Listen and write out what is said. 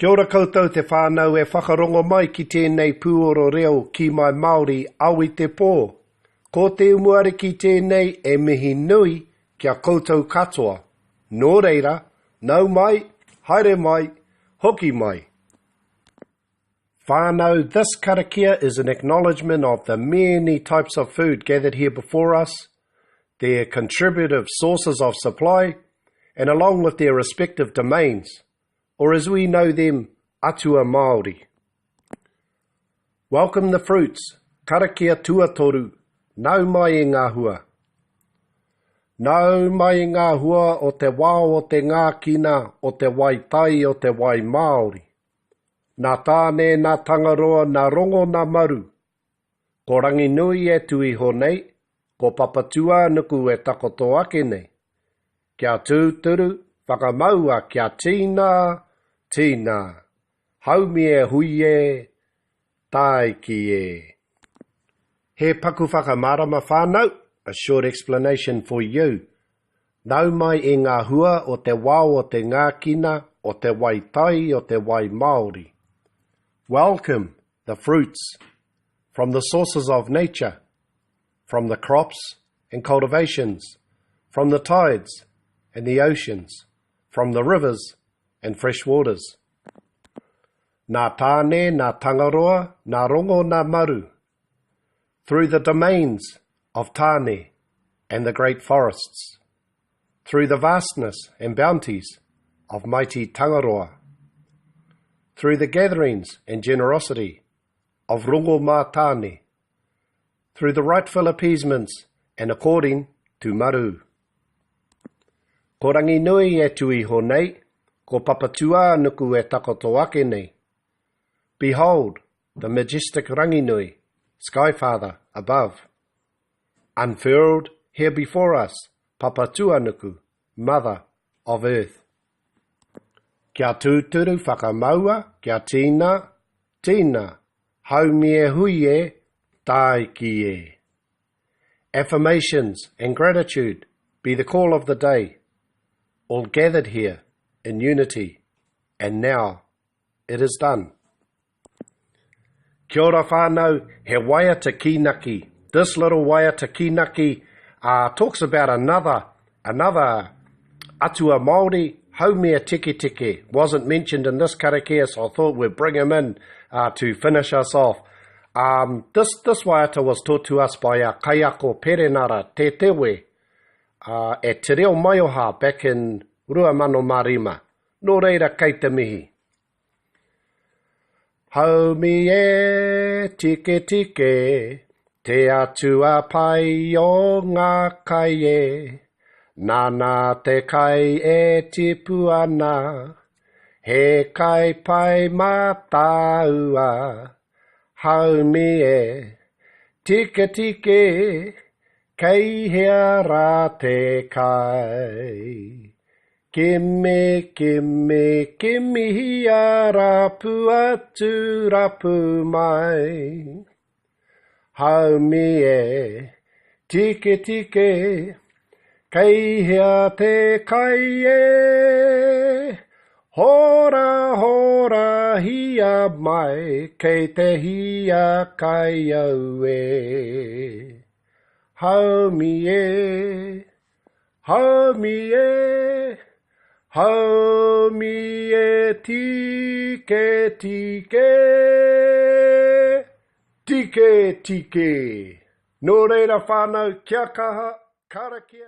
Kia ora koutou te whānau e whakarongo mai ki tēnei pūoro reo ki mai Māori ao i te pō. Ko Te Umuariki tēnei e mihi nui ki a koutou katoa. Nō reira, nau mai, haere mai, hoki mai. Whānau, this karakia is an acknowledgement of the many types of food gathered here before us, their contributive sources of supply, and along with their respective domains, or as we know them, atua Māori. Welcome the fruits, karakia tuatoru, nau mai e ngā hua. Nau mai e ngā hua o te wao o te ngākina, o te wai tai, o te wai Māori. Nā Tāne, nā Tangaroa, nā Rongo, nā Maru. Ko Ranginui e tu iho nei, ko Papatūānuku e takoto ake nei. Kia tūturu, whakamaua kia tīnā, tīnā. Haumi e hui e, tāiki e. He paku whakamārama whānau, a short explanation for you. Nau mai e ngā hua o te wao o te ngākina, o te wai tai, o te wai Māori. Welcome, the fruits, from the sources of nature, from the crops and cultivations, from the tides and the oceans, from the rivers and fresh waters. Nā Tāne, nā Tangaroa, nā Rongo, nā Maru. Through the domains of Tāne and the great forests, through the vastness and bounties of mighty Tangaroa, through the gatherings and generosity of Rongo Mā Tāne, through the rightful appeasements and according to Maru. Ko Ranginui e tu iho nei, ko Papatūānuku e takoto ake nei. Behold, the majestic Ranginui, Sky Father, above. Unfurled here before us, Papatūānuku, Mother of Earth. Kia tūturu whakamaua, kia tīna, tīna, haumi e hui e, tāiki e. Affirmations and gratitude be the call of the day, all gathered here in unity, and now it is done. Kia ora whānau, he waiata kīnaki. This little waiata kīnaki uh, talks about another, another atua Māori, Haumia Tiketike. Wasn't mentioned in this karakia, so I thought we'd bring him in uh, to finish us off. Um, this, this waiata was taught to us by our kaiako Perenara Te Tewe uh, at Te Reo Maioha back in 2005. Nō reira kei te mihi. Haumi e, tiketike, te atua pai o ngā kai e. Nāna te kai e tipu ana, he kai pai mā tāua. Haumi e, tiketike, kei hea rā te kai? Kimi, kimi, kimihia rapu atu, rapu mai. Haumi e, tiketike, kei hea te kai e? Hora, hora, hia mai, kei te hia kai au e. Haumi e, Haumi e, haumi e tike tike, tike tike. Nō reira whānau, kia kaha, karakia.